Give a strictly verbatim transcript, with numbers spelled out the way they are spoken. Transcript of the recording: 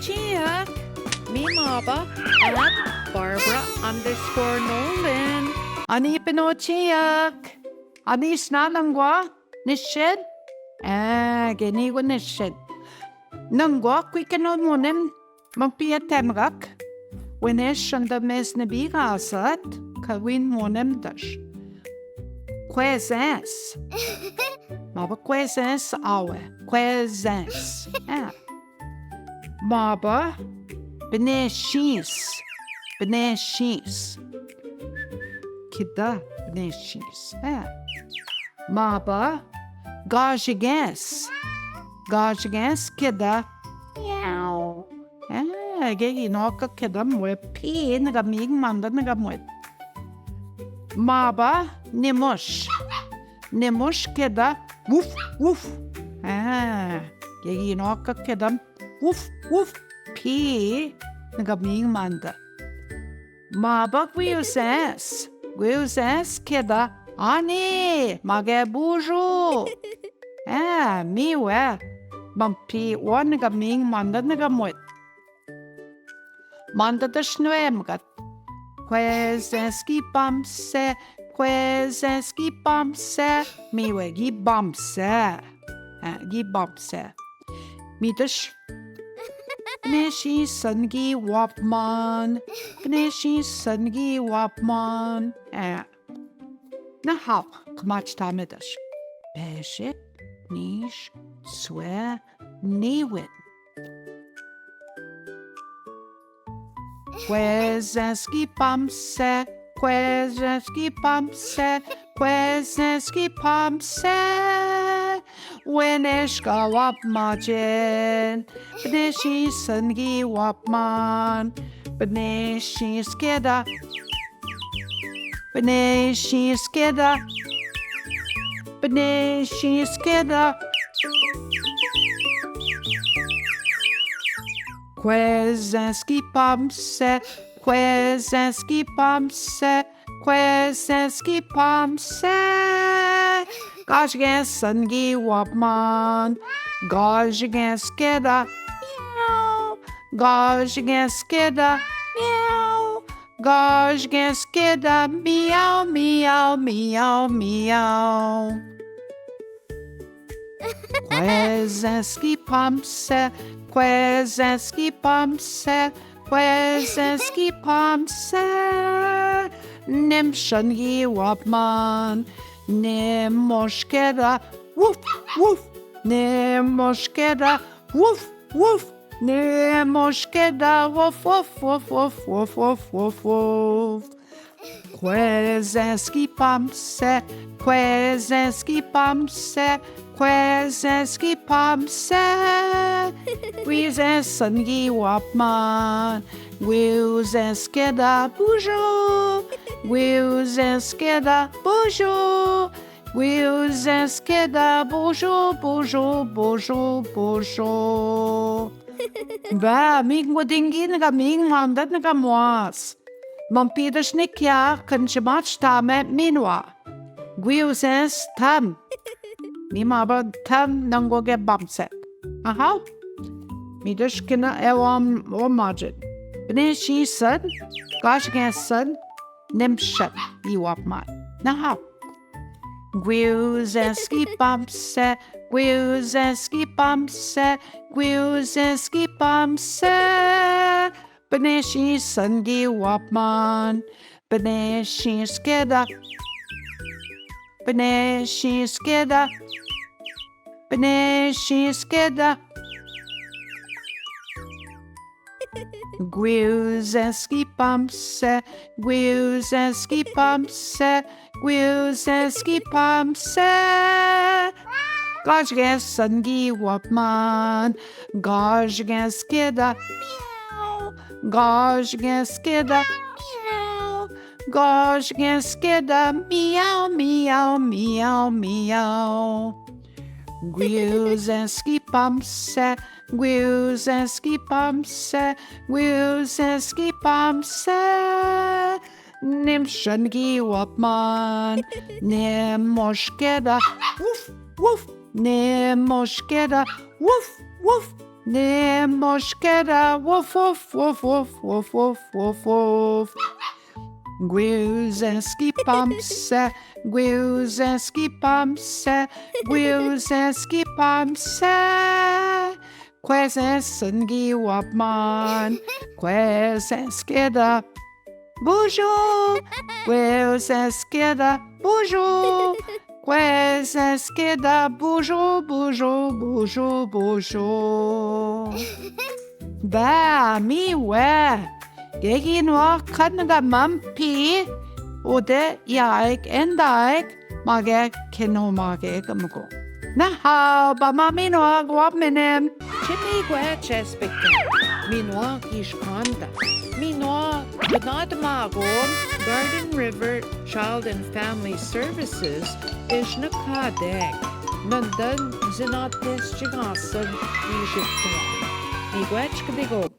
Chiak, mi maba at Barbara underscore Nolan. Ani pino chiak. Ani sna nangwa nished? Eh, geni wa nished. Nangwa kwikeno munem, mangpia temgak. Wene shanda mes ne bi gasat, ka win munem dash. Kwezens. Maba kwezens awe. Kwezens. Eh. Maba, bneshins, bneshins. Keda bneshins, eh. Maba, gajgens, gajgens keda. Miau. Eh, gegi noka keda mwet, pi, nega ming manda nega mwet. Maba, nimush. Nimush keda, wuf, wuf. Eh, gegi noka keda, wuf, wuf, pi, nega ming manda. Maba gwuzens, gwuzens keda, ani, mage buju. Eh, mi we, mangpia nega ming manda nega mwet. Manda dash nue mgat. Kwezens gi bamse, kwezens gi bamse. Mi we gi bamse. Eh, gi bamse. Mi dash. Bneshin san gi wapman. Bneshin san gi wapman. Eh. Nahau, kmach tame dash. Beše, niš, sue, niwin. Kwezens gi bamse, kwezens gi bamse, kwezens gi bamse. Weneška wapmajen, bneshin san gi wapman, bneshin skeda. Bneshin skeda. Bneshin skeda. Kwezens gi bamse, kwezens gi bamse, kwezens gi bamse. Gajgen san gi wapman, gajgen skeda. Miau. Gajgen skeda. Miau. Gajgen skeda, miau, miau, miau, miau. Kwezens gi bamse, kwezens gi bamse, kwezens gi bamse. Nemšan gi wapman, nemo skeda, wuf, wuf. Nemo skeda, wuf, wuf. Nemo skeda, wuf, wuf. Kwezens gi bamse, kwezens gi bamse, kwezens gi bamse. Gwuzens san gi wapman, gwuzens skeda, bužu. Gwuzens skeda, bužu. Gwuzens skeda, bužu, bužu, bužu, bužu. Ba, mi ngodingi nega ming manda nega muas. Mangpidaš nikea, kanše mač tame minua. Gwuzens tam. Mi maba tam nango ge bamse. Aha. Mi daš kena ewa majen. Bnešin san, gašgen san, nemšan gi wapman. Naha. Gwuzens gi bamse, gwuzens gi bamse, gwuzens gi bamse. Bnešin san gi wapman, bnešin skeda. Bnešin skeda. Bnešin skeda. Gwuzens gi bamse, gwuzens gi bamse, gwuzens gi bamse. Gašgen san gi wapman, gašgen skeda. Miau. Gašgen skeda. Miau. Gašgen skeda. Miau, miau, miau, miau. Gwuzens gi bamse, gwuzens gi bamse, gwuzens gi bamse. Nemšan gi wapman, nemo skeda, wuf, wuf. Nemo skeda, wuf, wuf. Ni mosqueda, woof, woof, woof. Gwusenski pamse, gwusenski pamse, gwusenski pamse. Kwesenski wapman, kwesenskeda. Bonjour, kwesenskeda, bonjour. Kwesenskeda, bonjour, bonjour, bonjour, bonjour. Ba, mi wee. Gaai ki noa kadanga mampi. Ode yaik endaik. Mage keno mage kamko. Nahao, ba ma mi noa wapminem. Chi mi wee chesbeke. Mi noa iskanda. Mi noa gnaad magon. Garden River Child and Family Services is nakadak. Nandon zinates chigasan isiktoa. Mi wee chkdigo.